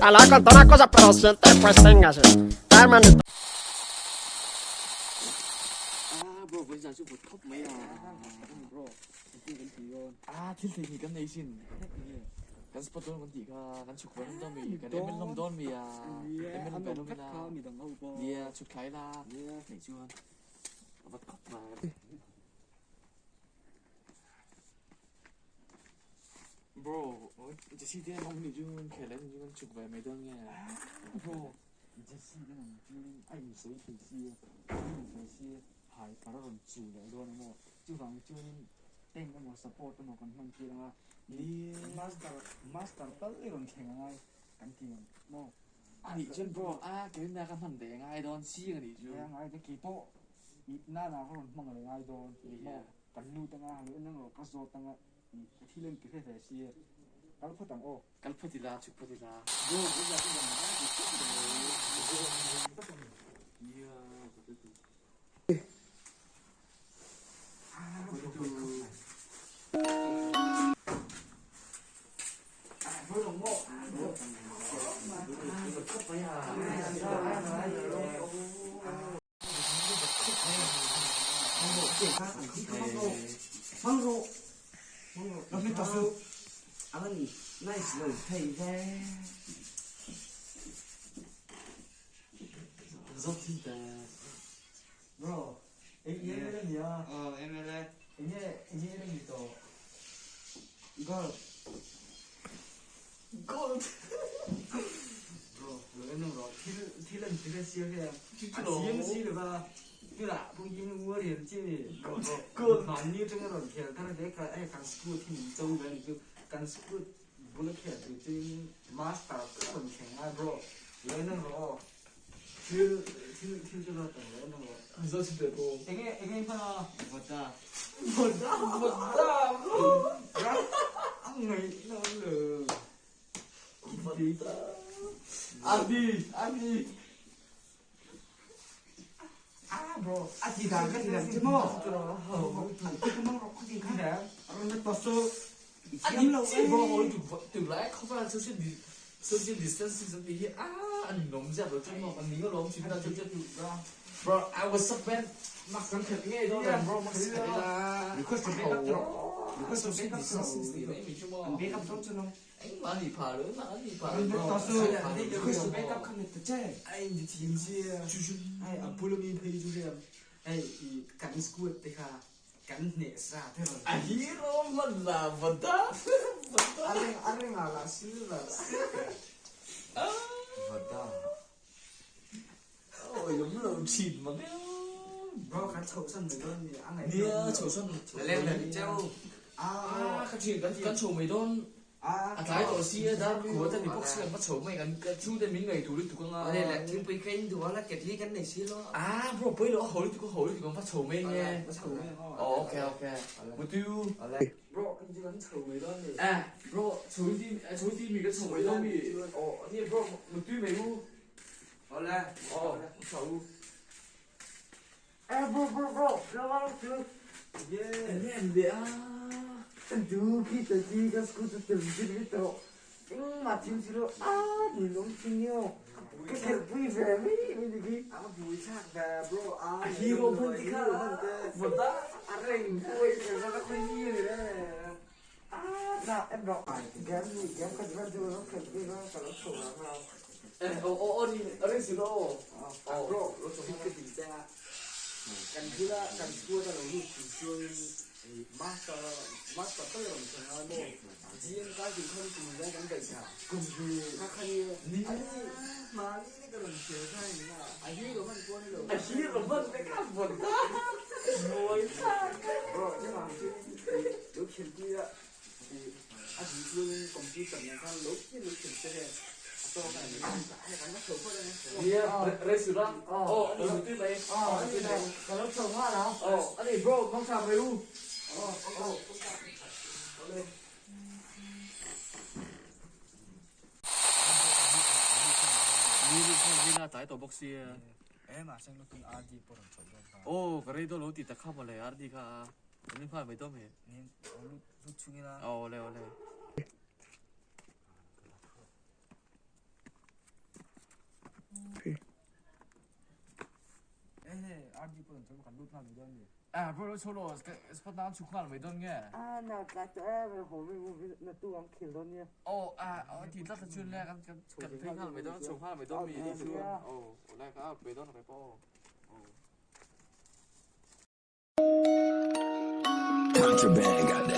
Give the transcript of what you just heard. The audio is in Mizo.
Le voy a contar una cosa, pero siente pues téngase. Hermanito. Ah bro, voi zan chu vawt khawp mai a. Bro, engtin kan tih dawn? Ah, thil thei hnih kan nei sin. Kan spot dawn kan tih kha, kan chhuk ve hlawm dawn mi, kan ML hlawm dawn mi a. ML ve hlawm ila. Nia, chhuk thlai ila. Neih chuan a vawt khawp mai. Bro, Jesse te an awm nih chu khel an chu kan chhuk ve mai dawn nge? Bro, Jesse te an awm chuan a insawi thei si a, a insawi si a, hai par a rawn chu leh dawn a maw? Chuvang chuanin tank emaw support emaw kan hman tir ang a, master master tal i rawn thleng angai kan ti ang maw? A nih chuan bro, a keimah ka hman ve ngai dawn chiang a nih chu. Ngai te keipawh i nana ka rawn hmang leh ngai dawn maw? Kan lut anga han en ang rawh ka zawt anga i ka thil en ti hre hle si kal phawt ang aw. Kal phawt ila chhuk phawt ila. Social distancing an tih hi a an lawm ziak lo chuan maw kan ning alawm thin a chu bro I was up man mask kan khelh ngei dawn em bro mask khelh ila social distancing tih mai mi chu maw engmah an nih phah lo engmah an nih phah lo bro A hero hman la va da va da. A reng ah lah silver Va da. Oi lum lo thin mang e. Bro kan chhoh san mai dawn ni a ngaih. Nia chhoh san. Ah ka thin kan chho mai dawn. A tlai tawh si a, dar kua te ni bawk si ang ka chho mai kan ka chhungte min ngaihtuah lutuk anga. Awle le, thingpui kha in duh ang a, ketli kan nei si lo. Ah bro pawi loh a ho lutuk a ho lutuk ang va chho mai nge. Va chho mai ang aw. Aw okay okay. Mutu. Awle. Bro kan chu kan chho mai dawn ni. Eh bro chho ti chho ti mi kan chho mai dawn mi. Aw nia bro mutu mai u. Awle. Aw chho u. Eh bro bro bro lo va lo chu. Yeah. Enge an leh a. Du khi ta chi ka scooter tel zir vi tawh. Engmah thil chu lo a ni lawm chi nio. Ka khelh pui ve mai mai ni khi. A bui thlak ve bro a. A hero hman ti kha. Vawta. A reng pui ka ka khawi ni le. A na em ro. Game ni game ka va du lo khelh pui va ka lo chho ang a. Eh aw aw aw ni a reng si lo. Aw bro lo chho ka ti che a. Kan thila kan squad a lo lut tih chuan master master tal rawn thleng a maw GM kai tih khan kum zawng kan daih tha kha kha ni Ni ani mahni te ka rawn hrial kha ni na a hero hman pawh ni lo a hero hman te kha vawn ta mawi thlak bro chuvang chu lo khel pui a a duh chuan computer nen khan lo lo khel che he a tawk a ni hei kan va chho phawt a ni Nia rei suh la aw ani mutui mai aw ani ka lo chho nghal a aw ani bro mangtha mai u aw aw Ni tlai tawh bawk sia aw ka rei dawn lo ti tak kha mawle RD kha a ni nghal mai dawn mi aw awle awle. an chuan kan lut nghal mai dawn a ni. Ah bro chho lo spot na an chhuk nghal mai dawn nge? Ah na tlai tawh e rawn haw mai movie na tu ang khel dawn nia. Aw ah aw ti tlat a chuan le kan kan kan phei nghal mai dawn chho nghal mai dawn mi ni chuan aw lai ka out mai dawn a kai pawh aw. Contraband.